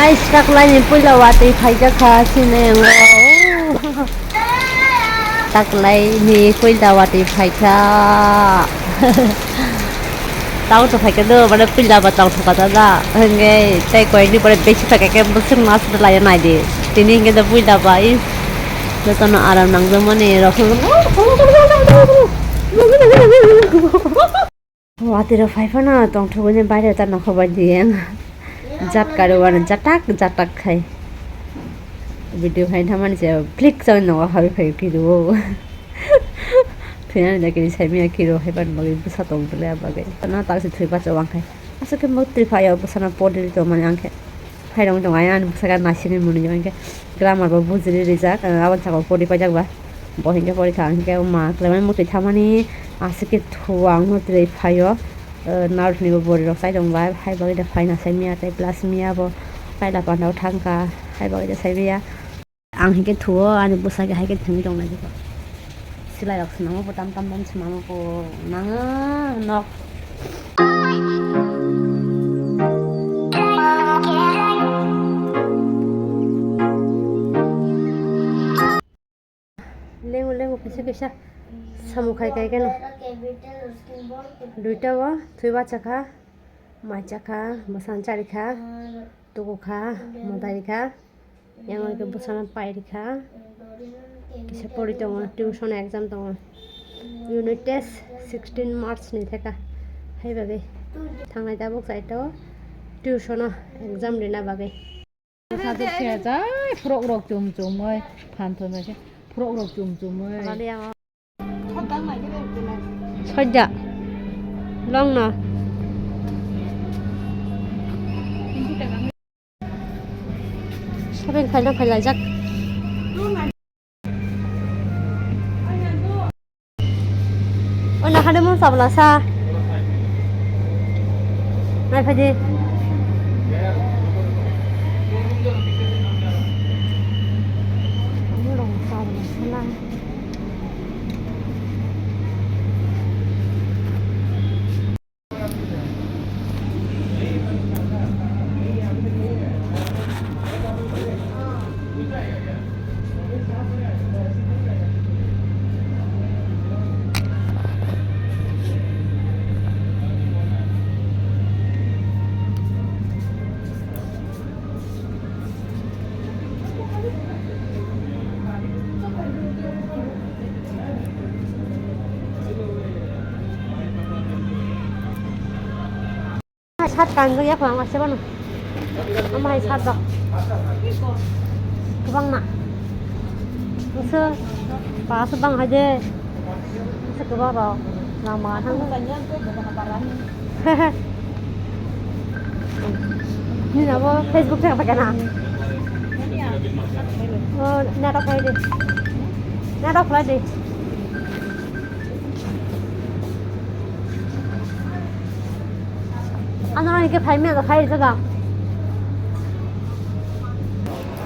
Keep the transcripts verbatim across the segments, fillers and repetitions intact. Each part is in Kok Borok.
Guys, taklaini puila watwi phaijak kha sini yango. Taklaini puila watwi phaikha. Tao to phaikha do, mane puila ba tao thoka da da. Hwnkhe tei koyekni pore besi phaikha khe bwswk mas lai naidi. Tini hwnkhe do puila ba is jotono aram nangjakmani rok. Watwi rok phai phano tongthogwi ni baire ta nokho bai di ang. Jat karo ano jatak jatak khai. Video khai thamani se flick chang nogo hawi phai kiro. Thwinani da kiri sai miya kiro hai ban bagwi bwsa tong tole a bagwi. Tana ta se thwi bacha wang khai. Aswk khe mukti phai o bwsano pori tongmani ang khe. Phairok wng tong, ayang ani bwsakhe naisingwi mwnwi hwnkhe grammar bo bujili rijak, aboni saka pori paijak ba. Bo hinkhe porikha, hinkhe ma khlaimani mwtwi thamani aswk khe thuo ang no twrwi phaio. Narwthni bo bwrwi rok chai tong ba, hai bagwi da phaina sai miya tei plus miya bo kaila pandao thangkha, hai bagwi da sai miya. Ang hinkhe thuo, ani bwsakhe haikhe thwngwi tong lai jikho. Swlai rok swnamo bo tam tam tam swnamo bo nango nok. Lengo lengo kisa kisa samung khai kai keno. Duita o thwi bachakha, mai chakha, bwsang charikha, tukukha, mwtai rikha. Yang lagi bwsano pai rikha. Kisa pori tongo, tuition exam tongo. Unit test sixteen March ni theka. Hai bagwi thangnai tabuk saito tuition o exam rina bagwi. Sajak se jai frok rok chum chum oi phan thon se frok rok chum chum oi. Soja. Long no. Shopping khaina phailaijak. Ono hade mon sabla sa. Nai phaidi. Ono rong sabla sa. Hai sat kanjak ya khwlangma se bono. Ama hai sat dok. Kwbangma. Noksa ba se bang hai de. Noksa kwbang rok. Lama thang. Nini abo Facebook thang pakai na. Oh, natok khai de. Natok khai de. Ano rani ke phai maya khai jaga.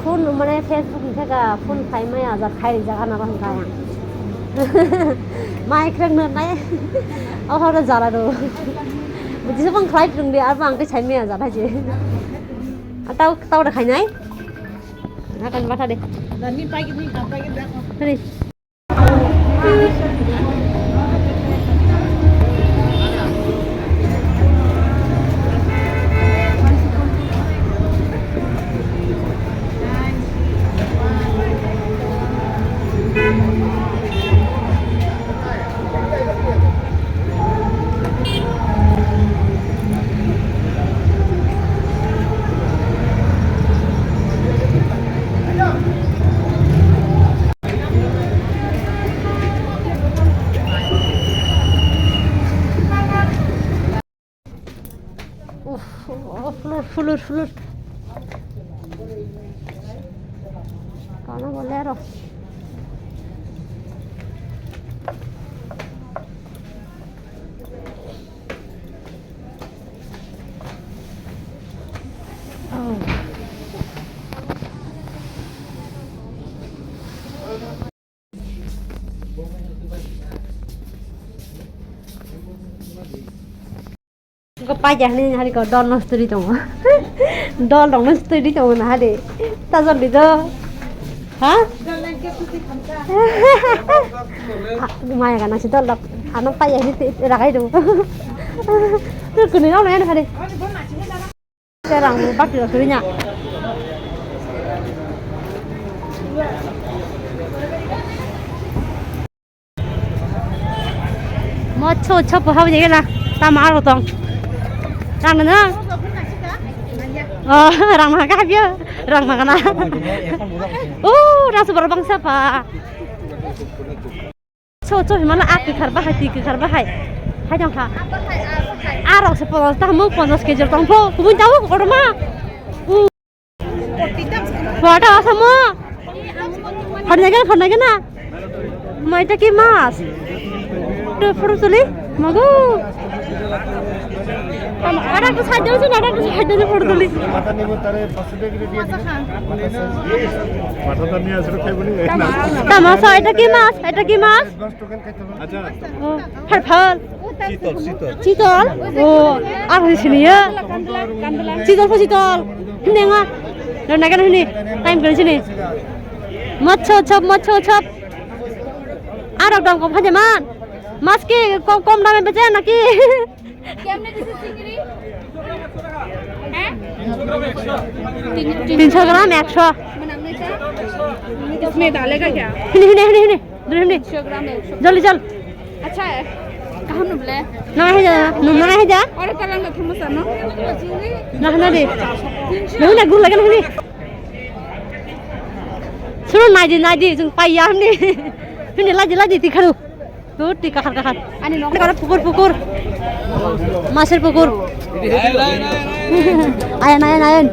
Phone mane Facebook ni jaga phone khai maya ja khai jaga na ban kaya. Mai krek na nai. Oh horo jala do. Buji se bang khai tung de ar bang ke chai maya ja thaje. Tau tau da khai nai. Na kan ba tha de. Ni pai ni ka pai da. Tani. Uff, uff, fulur, fulur, fulur. Kana bolero. Oh. Ko paja hani hari ko dol no sturi tongo. Dol dong no sturi tongo na hari. Ta jol di do. Ha? Maya gana si dol dok. Ano paja hani ragai do. Tur kuni no na hari. Terang bak lo sturi nya. Mo cho cho po hau jegela. Tamo aro tong. Rang na. Oh, rang ma ka bio. Rang ma kana. Oh, rang su bar bang sa pa. Cho cho himala a kwkhar bahai twi kwkhar bahai. Hai tong kha. Arok se ponchash ta mo ponchash kg tong pho. Kubun tabo korma. Photo asamo. Phone gana, phone gana. Mai ta ki mas. To photo tuli. Mago. Ada tu saja sih, ada tu saja sih photo tuli. মাথাটা নিয়ে আসলে খাইবো নি? Tamo so, eta ki mas, eta ki mas. আচ্ছা। Oh, phal phal. চিতল, চিতল। চিতল? Oh, ar hoi sini ya. চিতল po চিতল. Hini nga. Lo nagan hini. Time kali sini. Macho chop, macho chop. Arok dam kom haje man. Mas ki kom, kom dame beche naki? কেমনে দিছে চিংড়ি? হ্যাঁ? তিন-, তিন-, তিনশো গ্রাম একশো। মানে আপনি এটা? इसमें डालेगा क्या? Hini, hini, hini, hini. Duri hini. তিন শো গ্রাম একশো। জলদি চল। আচ্ছা, কাহানো বলে? না, হে যা, না, হে যা। আরে, তাহলে আমরা থামো, স্যার, না? না, না রে। না, না, গুল লাগে না, hini. শুনো, নাই দি, নাই দি, তুমি পাইয়া, hini. Hini, laji, laji, ti kharu. Tuh, ti kakhar kakhar. Ani nok. Karo pukur pukur. Masir pukur. Ayan, ayan, ayan.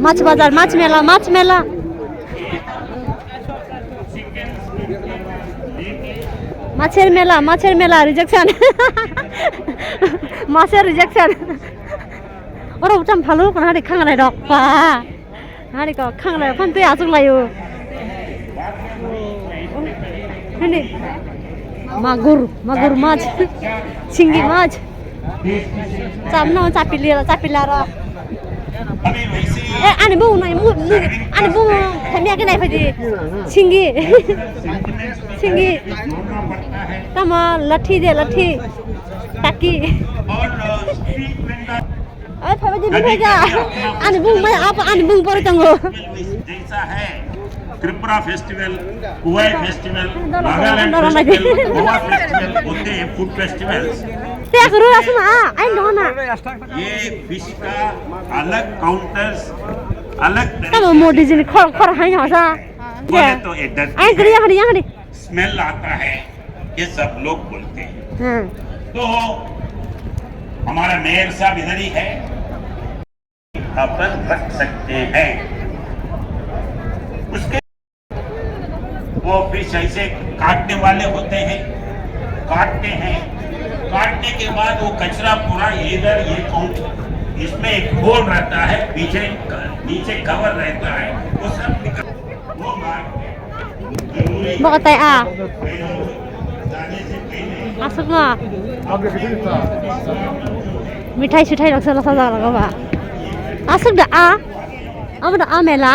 Mach bazar, mach mela, mach mela. Machir mela, machir mela, rejection. Machir rejection. Oro ucham phalu, kono hari khangalai rok pa. Hari ko khanglai phan tei achuk laio. Hini. Magur, magur mach. Singgi mach. Cham no chapili, chapila ro. Eh, ani bu nai mu, mu, ani bu khamya ke nai phadi. Singgi. Singgi. Tamo lathi de lathi. Taki. Ai, phaibai di, phaibai ja. Ani bung mai apa, ani bung pore tongo. जैसा है, त्रिपुरा फेस्टिवल, कुवाई फेस्टिवल, नागालैंड फेस्टिवल, गोवा फेस्टिवल होते हैं, food festivals. Te aku rura suma, ai no na. ये फिश का अलग काउंटर्स, अलग तरह Tamo Modi jin khor khor hai no sa. बोले तो ये डर Ai kri yang ni yang ni. Smell आता है, ये सब लोग बोलते हैं। Hmm. तो हमारा मेयर साहब इधर ही है, अपन रख सकते हैं। उसके वो फिश ऐसे काटने वाले होते हैं, काटते हैं, काटने के बाद वो कचरा पूरा इधर ये काउंट, इसमें एक होल रहता है, पीछे क-, नीचे कवर रहता है, वो सब निकाल, वो मार Baka tai a. Asuk no. Mithai sithai rok sala sajak rok ba. Asuk da a. Abo da a mela.